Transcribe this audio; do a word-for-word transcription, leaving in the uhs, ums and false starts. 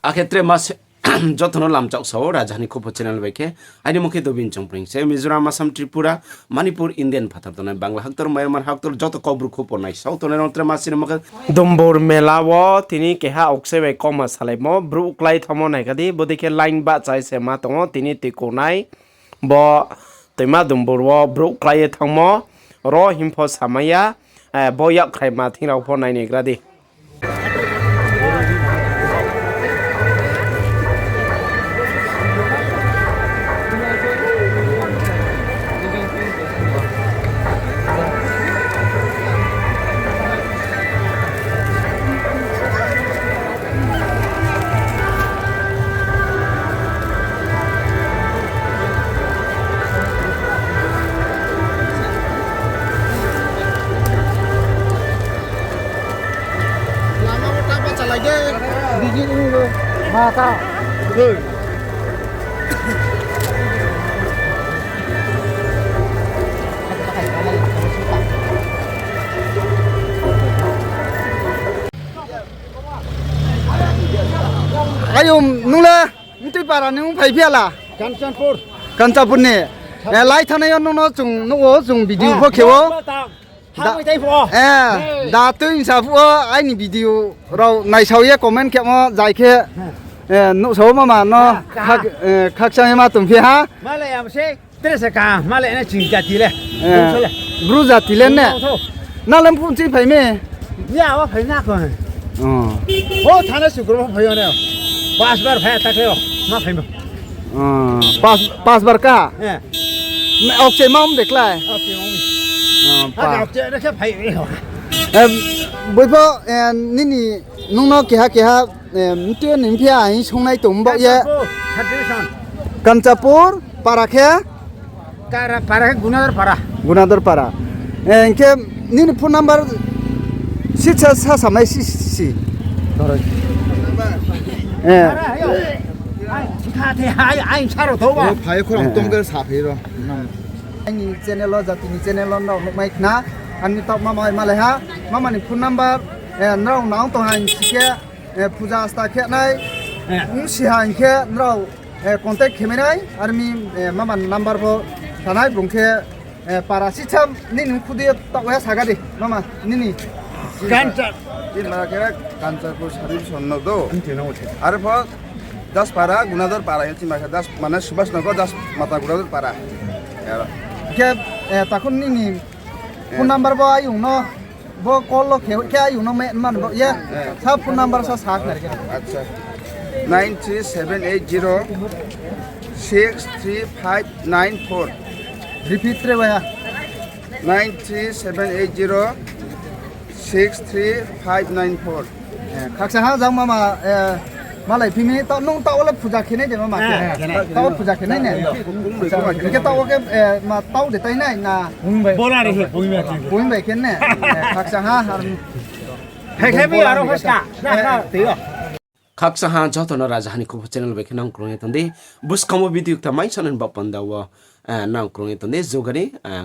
Akhe tre ma se joto no lamchak sao, Rajaha ni Khupo channel bai khe. Aini mung khe Dobin Chongpring se, Mizoram, Assam, Tripura, Manipur, Indian phathar tongnai, Bangla haktor, Myanmar haktor, joto Kaubru Khupo naisao tongnai rao tre ma sini mung khe. Dumbur mela wo tini keha aokchai bai kauma salaimo, brouh klái thanngmo nai kha di, bodei khe line bahchai se ma tong ou, tini tui kounai. Bo toima Dumbur wo brouh klái ye thanngmo, ro hing pho samai ya, eh, bo yakkhraima thing rao pho nainaigra di. Lama wo ta bachalai de, bini unglo, ma ta. Ayong, nung le? Mtui para ni ong phai phi ya la? Kanchanpur. Kanchanpur ni. Eh, lai thanai yo nung no chung nuh wo, chung video pho khe wo. Da-, eh, da tui sa phuh wo, aini video rao naisao ye comment khemo jai khe, eh, nuhsao mama no khak-, eh, khakchang ye ma tong phi ha. Tre se ka, ma le na ching jati le. Eh, bru jati le ne? Nang le mphung chi phai mi? Ya, wa phai na ko. Oh. O, thana sukro phai yo ne. Pas bar phai ta khe o. Ma phai ma. Oh, pas, pas bar ka? Eh. Me, ok, se ma um de klái? Ok, ma um. Oh, pa. Ok, se na khe phai. Em, boi pho, eh, nini, nung no keha keha, em, mtui ni mphi a hing sungnai tong bo ye. Kanchanpur, Kanchanpur. Para khe? Kara para khe Gunador para. Gunador para. Eh, hing khe nini phone number sisa sa samai si, si. Para, ayo. Ai, kha the, ai, ai, saro tho ba. O, phai khorang tong khe sa phai ro. Aini channel o, jati ni channel o nrao nuhmai khna. Ani taoh mama bai malai ha. Mama ni phone number, eh, nrao nang tong ha hing si khe, eh, puja sta khe nai. Eh. Ong si ha hing khe nrao eh, contact khe mai nai, armi, eh, mama number pho sanai, bung khe, eh, para sisa nini khu di taoh ya saga di, mama, nini. Kancha. Chini mara khe Kanchanpur Service Sonno do. Are pho Das para, Gunador para, chini mara khe Das, mane Subhas Nagar, Das Mata Gunador para. Khe, eh, takhun nini phone number bo ayung no. Bo call lo khe, khe ayung no me-, man bo ye. Eh. Sa phone number sa sa khna ri khe. Acha. Nine three seven eight zero six three five nine four. Repeat tre waya. Nine three seven eight zero six three five nine four. Eh, khaksa ha jang mama, eh, Malai phi mi, taoh nung taoh wo le puja khe nai de ma ma khe. Eh, khe nai. Taoh wo puja khe nai ne? Khe nai. Hing khe taoh wo khe, eh, ma taoh de tai nai na? Bora re khe, pung bai khe. Pung bai khe ne? Eh, khaksa ha, har. Hai khe bi aro khe ska. Na, na, tei yo. Khaksa ha joto no Rajaha ni Khupo channel bai khe nang krung ye tong di. Buskang wo video kta mai sanan ba panda wo, eh, nang krung ye tong di. Jogani, eh,